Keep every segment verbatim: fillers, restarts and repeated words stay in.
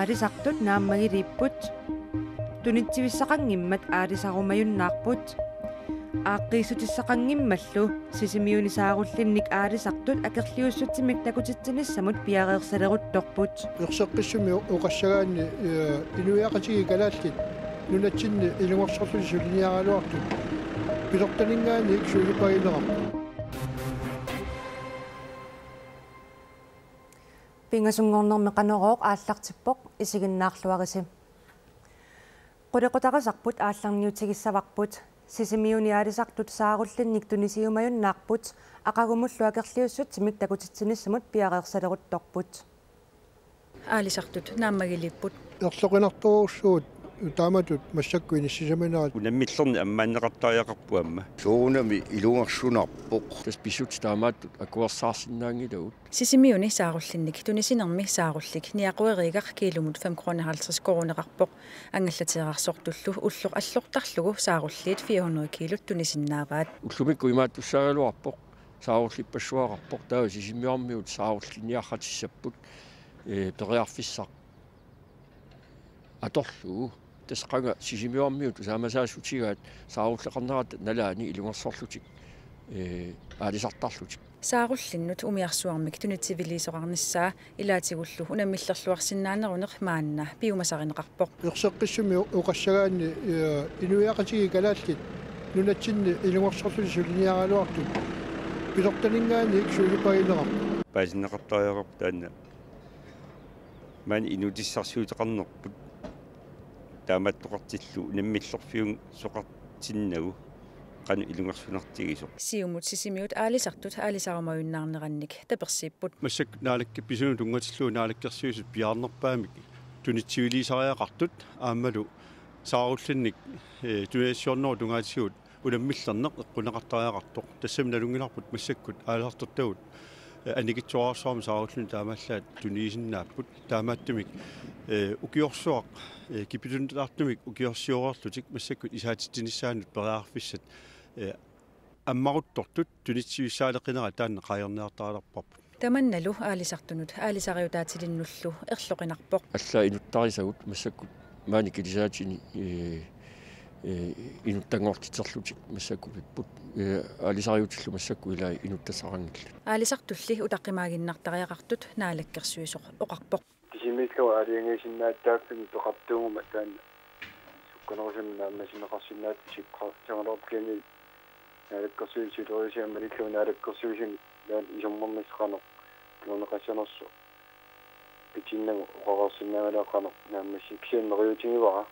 Aalisartut naammagiliipput. Tunitsivissaqanngimmat aalisarumajunnaarput. Aaqqiissutissaqanngimmallu Sisimiuni saarullinnik aalisartut akerliussutsimik takutitsinissamut piareersaleruttorput. Erseqqissumi oqassagaanni, eh, inuiaqatigiit kalaallit nunatsinni ilungersorlutik suliniaraluartut pisortaninngaanniit sulipagineqarput. Pingasunngornermi Qanorooq aallartippoq, isiginnaarluarisi. Qulequtarisarput aallarniutigissavarput. Sisimiuni aalisartut saarullinnik tunisiumajunnaarput, aqagumullu akerliussutsimik takutitsinissamut piareersaleruttorput. Aalisartut naammagiliipput. Erloqinartorujussuuvoq taamatut massakkut inissisimanerat. Unammillerneq ammaanneqartariaqarpoq aamma. Soorunami ilungersunarpoq. Tassa pissutsit taamaattut akuersaarsinnaanngilagut. Sisimiuni saarullinnik tunisinermi saarullik Niaquerigaq kiilumut fem kroner halvtreds koruuneqarpoq. Angallateerarsortullu ulloq allortarlugu saarulliit fire hundrede kiilut tunisinnaavaat. Ullumikkut imaattussaagaluarpoq, saarullipassuaqarpoq, taava Sisimiormiut saarulliniarsatissapput, ee, periarfissaq atorlugu. Tassa qanga Sisimiormiut tusaamasaassutigaat saarulleqarnerata nalaani ilungersorlutik, ee, aalisartarlutik. Saarullinnut umiarsuarmik tunitsiviliisoqarnissaa ilaatigullu unammillerluarsinnaaneruneq maanna piumasarineqarpoq. Erseqqissumi oqassagaanni, eh, inuiaqatigiit kalaallit nunatsinni ilungersorlutik suliniaraluartut pisortaninngaanniit sulipagineqarput. Paasinneqartariaqarpoq taanna. Maani inuutissarsiuteqarnerput taamaattoqartillugu unammillerfiusoqartinnagu qanoq ilungersunartigisoq. Siumut Sisimiut aalisartut aalisarumajunnaarnerannik tapersiipput. Massakkut naalakkersuisut pisunut tunngatillugu Naalakkersuisut piaarnerpaamik tunitsiviliisariaqartut aammalu saarullinnik, eh, tunisiornerup tungaatigut unammillerneq eqqunneqartariaqartoq. Tassami nalunngilarput massakkut aalisartortagut, eh, annikitsuararsuarmik saarullinut taamaallaat tunisinnaapput. Taamaattumik, eh, ukiorsuaq, eh, kipitunnataartumik ukiorsioreerlutik massakkut isaatitsinissaannut periarfissat, eh, ammaruttortut tunitsivissaaleqinerat taanna qaangerniartariaqarparput. Tamannalu aalisartunut aalisariutaatilinnullu erloqinarpoq. Allaat inuttarisagut massakkut maani kilisaatini, ee, ee, inuttanngortiterlutik massakkut pipput. Ee, aalisariutillu massakkut ilaat inuttassaqanngillat. Aalisartulli utaqqimaaginnartariaqartut Naalakkersuisoq oqarpoq. Kisimiillu aalajangiisinnaattaaffimmik peqartuuguma taanna sukkanerusumik naammassineqarsinnaapput sikra-, sikrartianik Naalakkersuisut suleriusiat malillugu Naalakkersuisuni taanna isummernissaa qanoq kinguneqassanersoq. Pitinnagu oqarsinnaanngilaq qanoq naammassineqarsinnaanersoq, kisianni neriuutigivara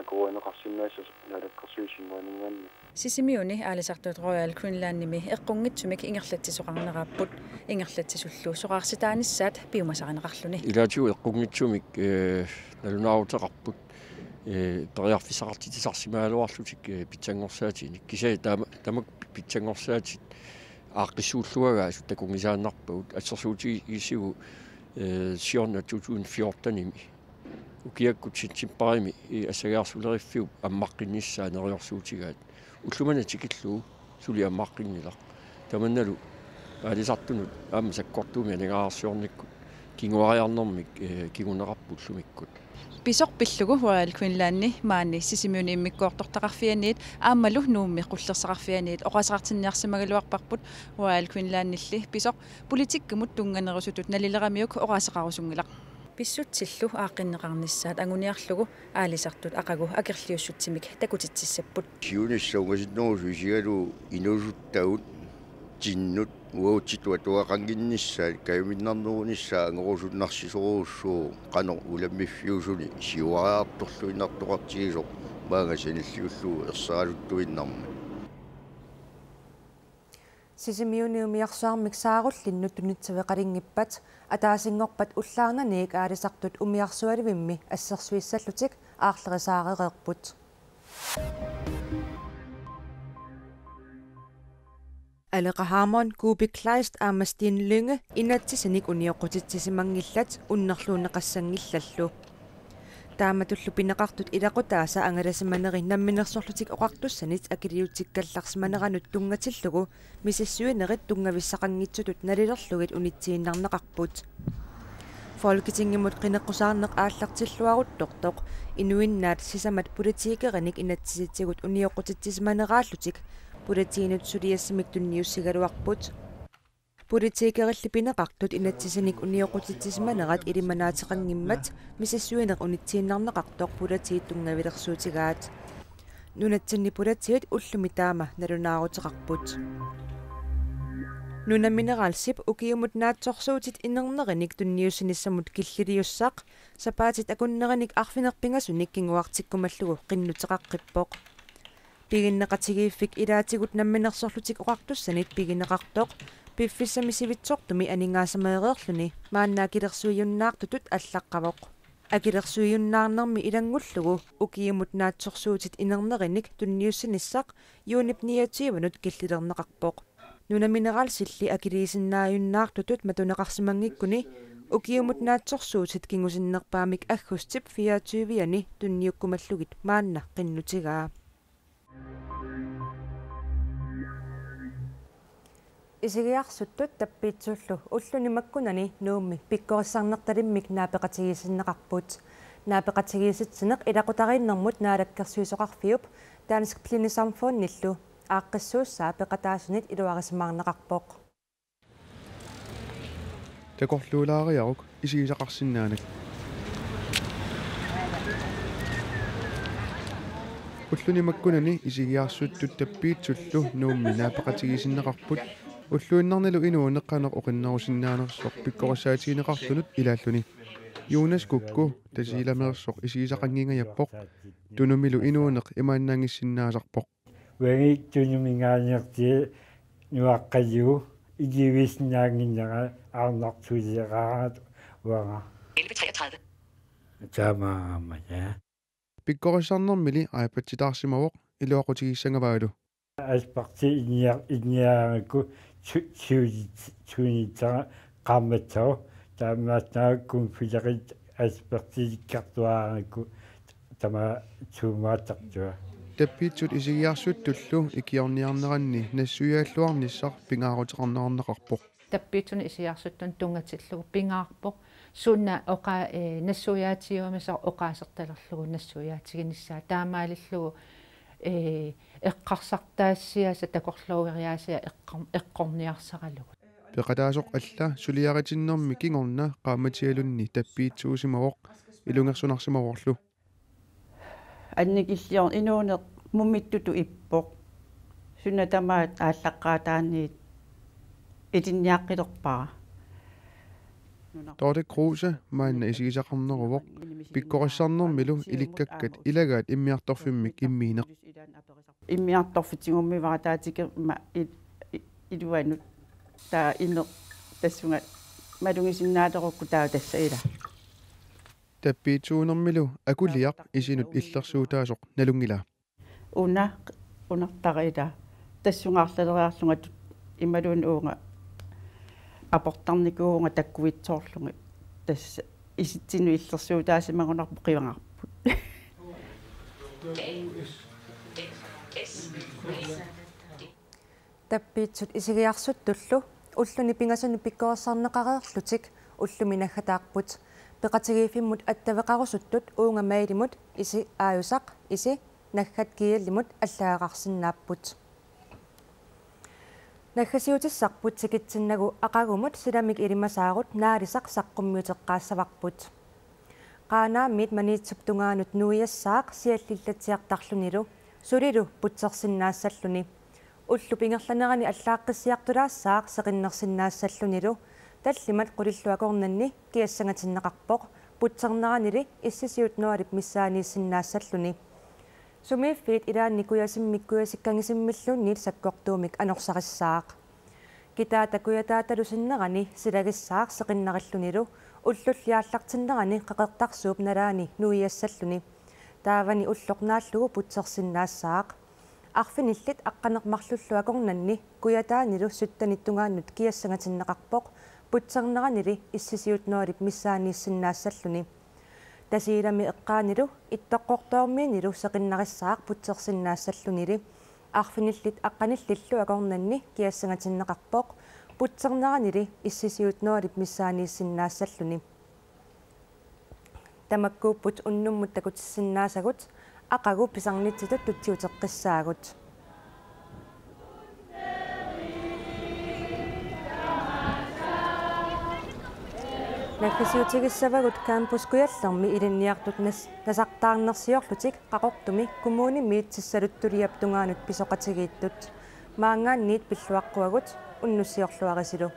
akuerineqarsinnaassasoq Naalakkersuisut sinneriningaanni. Sisimiuni aalisartut Royal Greenlandimi eqqunngitsumik ingerlatsisoqarneraapput. Ingerlatsisullu soqarsitaanissaat piumasarineqarluni. Ilaatigut eqqunngitsumik, ee, nalunaaruteqarput, ee, periarfissaqartitsisarsimagaluarlutik, ee, pitsanngorsaatinnik. Kisianni taama-, tamakku pitsanngorsaatit aaqqissuulluagaasut takunngisaannarpagut, assersuutigisigu, ee, siorna to tusind fjortenimi. Ukiakkut septembarimi, ee, assagiarsuleriffiup ammaqqinnissaa neriorsuutigaat. Ulloq manna tikillugu suli ammaqqinngilaq. Tamannalu aalisartunut aamma sakkortuumik aningaasarsiornikkut kinguariarnermik, ee, kinguneqarpoq ullumikkut. Pisoq pillugu Royal Greenlandi maani Sisimiuni immikkoortortaqarfianiit aammalu Nuummi qullersaqarfianiit oqaaseqartinniarsimagaluarparput. Royal Greenlandilli pisoq politikkimut tunnganerusutut nalileramiuk oqaaseqarusunngilaq. Pissutsillu aaqqinneqarnissaat anguniarlugu aalisartut aqagu akerliussutsimik takutitsissapput. Siunissaq ungasinnerusoq isigalugu inuusuttagut tinnut uagutsitut atuaqannginnissaat kajuminnarnerunissaa angorusunnarsisorujussuuvoq qanoq ulammiffiusuni siuariartorluinnartoqartigisoq maanga sanilliullugu erseraluttuinnarmat. Sisimiuni umiarsuarmik saarullinnut tunitsiveqalinngippat ataasinngorpat ullaarnaniit aalisartut umiarsualivimmi assersuissallutik aarlerisaarereerput. Aleqa Hammond, Kuupik Kleist aamma Steen Lynge inatsisinik unioqqutitsisimanngillat unnerluunneqassanngillallu. Taamatullu pineqartut ilaqutaasa angalasimaneri Namminersorlutik Oqartussanit akiliutikkallarsimaneranut tunngatillugu misissuinerit tunngavissaqanngitsutut nalilerlugit unitsiinnarneqarput. Folketingimut qineqqusaarneq aallartilluaruttortoq inuinnaat sisamat politikerinik inatsisitigut unioqqutitsisimaneraallutik politiinut suliassamik tunniussigaluarput. Politikerilli pineqartut inatsisinik unioqqutitsisimanerat ilimanaateqanngimmat misissuineq unitsiinnarneqartoq politiit tunngavilersuutigaat. Nunatsinni politiit ullumi taama nalunaaruteqarput. Nunamineralsip ukiumut naatsorsuutit inernerinik tunniussinissamut killiliussaq sapaatit akunnerinik arfineq-pingasunik kinguartikkumallugu qinnuteqaqqippoq. Piginneqatigiiffik ilaatigut namminersorlutik oqartussanit pigineqartoq piffissami sivitsortumi aningaasamaereerluni maanna akilersuijunnaartutut allaqqavoq. Akilersuijunnaarnermi ilanngullugu ukiumut naatsorsuutit inernerinik tunniussinissaq juunip niogtyvenut killilerneqarpoq. Nunamineralsilli akiliisinnaajunnaartutut matuneqarsimanngikkuni ukiumut naatsorsuutit kingusinnerpaamik aggustip fireogtyve-ani tunniukkumallugit maanna qinnutigaa. Isigiarsuttut tappiitsullu ulluni makkunani Nuummi pikkorissarnertalimmik naapeqatigiissinneqarput. Naapeqatigiissitsineq ilaqutariinnermut Naalakkersuisoqarfiup Dansk Blindesamfundillu aaqqissuussaa peqataasunit iluarisimaarneqarpoq. Takorluulaariaruk isigisaqarsinnaaneq. Ulluni makkunani isigiarsuttut tappiitsullu Nuummi naapeqatigiissinneqarput, ulluinnarnilu inuuneq qanoq oqinnerusinnaanersoq pikkorissaatigineqartunut ilaalluni. Jonas Kukku Tasiilameersoq isigisaqanngingajappoq. Tunumilu inuuneq imaannaanngissinnaasarpoq. Uangi Tunuminngaanneersoq nuaqqalu iliuisinnaannginnera arnartuuleqaat uanga. Elleve treogtredive. Taamaammat, ja. Pikkorissarnermili iPad-itaarsimavoq iluaqutigissagavaalu. Aspergerip innia-, inniarnikkut su-, suulit-, suunitsaa qaammatsissaq taamaattarpoq kummiffilerit Aspergerikkartuaarnikkut tamatumaatartua. Tappiitsut isigiarsuttullu ikiorniarneranni nassuiaalluarnissaq pingaaruteqarneqarpoq. Tappiitsunik isigiarsuttut tunngatillugu pingaarpoq suna oqa-, ee, nassuiaatigiumisoq oqaasertalerlugu nassuiaatiginissaa taamaalillugu, ee, eqqarsartaassiaasa takorlooriaasia eqqor-, eqqorniarsaralugu. Peqataasoq alla suliaritinnermi kingorna qaammatialunni tappiitsuusimavoq ilungersunarsimavorlu. Annikilliorneq inuuneq mumittutut ippoq. Suna tamaat aallaqqaataaniit ilinniaqqilerpara. Dorthe Kruse maanna isigisaqarneruvoq pikkorissarnermilu ilikkakkat ilagaat immiartorfimmik immiineq. Immiartorfik tigummivara taava tikimma il-, i-, iluanut taava ineq tassunga malugisinnaalerukkit taava tassa ila. Tappiitsuunermilu akuliaq isinut illersuutaasoq nalunngilaa. Una, unartara ila. Tassunga arlaleriarlunga tut-, imaluunniit uunga aportarnikuuvunga takkuitsoorlugit. Tassa isitsinnut illersuutaasimagunarpoq qiviarput. Tappiitsut isigiarsuttullu ulluni pingasuni pikkorissarneqareerlutik ullumi naggataarput. Peqatigiiffimmut attaveqarusuttut uunga mailimut isi aajusaq isi naggat gl-imut allagaqarsinnaapput. Naggasiutissarput tikitsinnagu aqagumut silamik ilimasaarut naalisaq saqqummiuteqqaassavarput. Qaanaamiit Maniitsup tungaanut nuiassaaq siallillatsiartarlunilu sulilu putsersinnaassalluni. Ullup ingerlanerani allaaqqissaartulaassaaq seqinnersinnaassallunilu tallimat qulillu akornanni kiassangatinneqarpoq putserneranili issisiut nualip missaaniissinnaassalluni. Sumiiffiit ilaanni kujasimmik kujasikkanngisimmilluunniit sakkortuumik anorsarissaaq. Kitaata kujataatalu sinnerani silagissaaq seqinnarillunilu ullulli aallartinnerani qeqertarsuup nalaani nuiassalluni. Taavani ulloq naallugu putsersinnaassaaq. Arfinillit aqqaneq-marlullu akornanni kujataanilu syttenit tungaannut kiassangatinneqarpoq putserneranili issisiut nualip missaaniissinnaassalluni. Tasiilami eqqaanilu Ittoqqortoormiinilu seqinnarissaaq putsersinnaassallunili. Arfinillit aqqanillillu akornanni kiassangatinneqarpoq putserneranili issisiut nualip missaaniissinnaassalluni. Tamakkuupput unnummut takutissinnaasagut aqagu pisarnitsitut tutsiuteqqissaagut. Naggasiutigissavagut Campus Kujallermi ilinniartut nas-, nasartaarnersiorlutik Qaqortumi kommunimi Ittussaluttuliap tungaanut pisoqatigiittut. Maanngaanniit pilluaqquagut, unnussiorluarisilu.